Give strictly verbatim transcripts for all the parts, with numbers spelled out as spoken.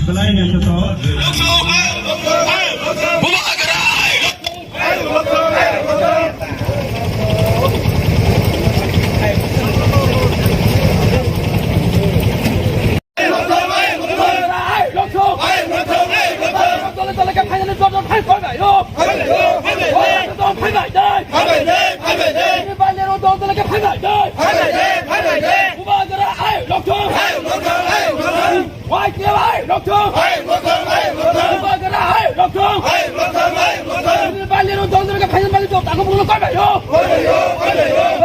Belai naithotok.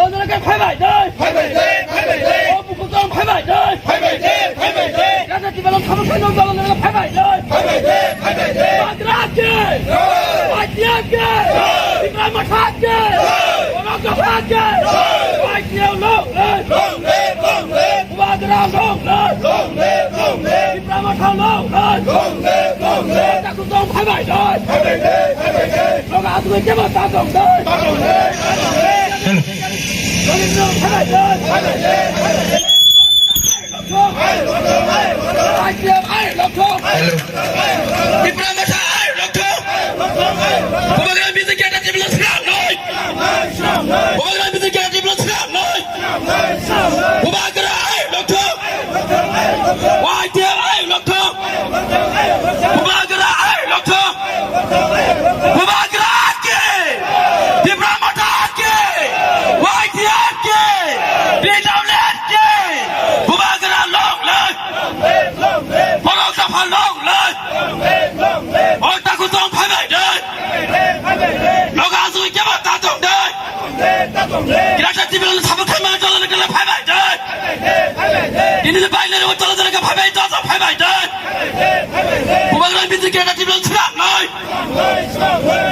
Phaibai de, phaibai de. Phaibai de, phaibai de. O Mukul Chwng phaibai de. Phaibai de, phaibai de. Raja Tibalom Thabuk Khaino Dolong Dolong phaibai de. Phaibai de, phaibai de. Bagra ke. Jai. Baitiya ke. Jai. Tipra Motha ke. Jai. Borok Dopha ke. Jai. Baitiya long live. Long live, long live. Bagra long live. Long live, long live. Tipra Motha long live. Long live, long live. Taku Chwng phaibai de. Phaibai de, phaibai de. Loga atui kebo ta dong de. Ta dong de, ta dong de. Hello. Bubagra ai lokthok! Bubagra ai lokthok! Bubagra ai lokthok! Bubagra ai ke! Tipra Motha ke! Y T F ke! T W F ke! Bubagra long live! Borok Dopha long live! Oi Taku Chwng phaibai de! Loga asui kebo ta tong de! Kirata T V lo sabuk khai mano jala jala phaibai de. Ini de bai le jala jala phaibai de, phaibai de. Bubagra bisi Kirata T V lo srak noi.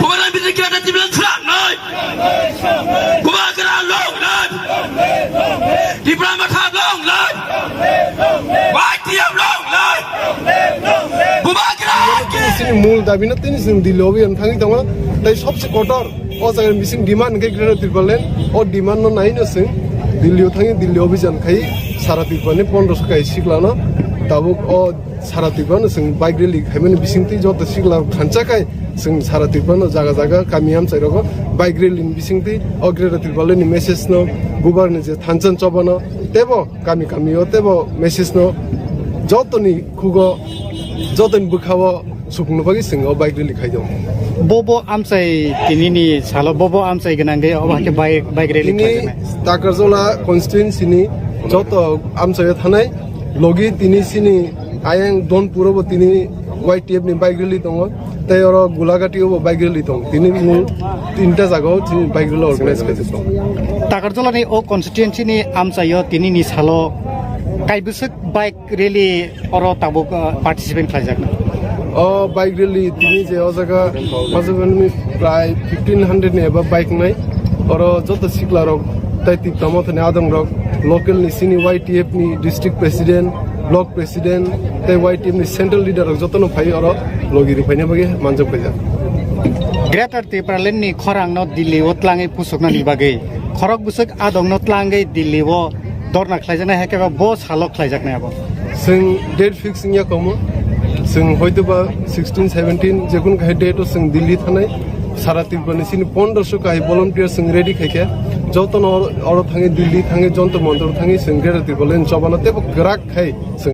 Bubagra bisi Kirata T V lo srak noi. Bubagra long live. Tipra Motha long live. Y T F long live. Bubagra ke. Tini sini mul dabi no tini sini Delhi obi yang thangi tama. Tai sobse kotor. O jaga ni bising demand hwnkhe Greater Tipraland, o demand no nai no chwng Delhi o thangwi Delhi o bijan khai sara Tripura ni pondroso kai sikla no tabuk o sara Tripura no chwng bike rally khaimani bisingtwi joto sikla khansa khai chwng sara Tripura no jaga jaga kami amchai rogo bike rally ni bisingtwi o Greater Tipraland ni message no bubar ni je thansa choba no tebo kami kami o tebo message no joto ni khugo joto ni bwkha o Supungno bagwi chwng o bike rally khai tongo. Bobo amchai tinini salo bobo amchai gwnangwi obo hakhe bike, bike rally Tini khlaijaknai. Takarjala constituency ni joto amchaio thanai logi tini sini ayang Donpuro bo tini Y T F ni bike rally tongo. Tei oro Gulagati o bo bike rally tongo. Tini mul tinta jagao tini bike rally organize khai tongo. Takarjala ni o constituency ni amchaio tinini salo kaibwswk bike rally oro tabuk, uh, participant khlaijaknai. O bike rally tini je o jaga Majagani prai fifteen hundred ni eba bike nai. Oro joto sikla rok tai Tipra Motha ni adong rok local ni sini Y T F ni district president, block president, tai Y T F ni central leader rok joto no phai oro logi rwphaina bagwi manjak paijak. Greater Tipraland ni khorang no Delhi o tlangwi pusukna ni bagwi khorok bwswk adong no tlangwi Delhi o dorna khlaijaknai, hai khe bo salo khlaijaknai abo. Chwng date fix wngya komo. Chwng hoitoba sixteen, seventeen jekun kahai date o chwng Delhi thanai. Sara Tripura ni sini pondroso kahai volunteer chwng ready khaikha. Jotono oro, oro thangwi Delhi thangwi Jantar Mantar thangwi chwng Greater Tipraland chobano teibo kwrak khai chwng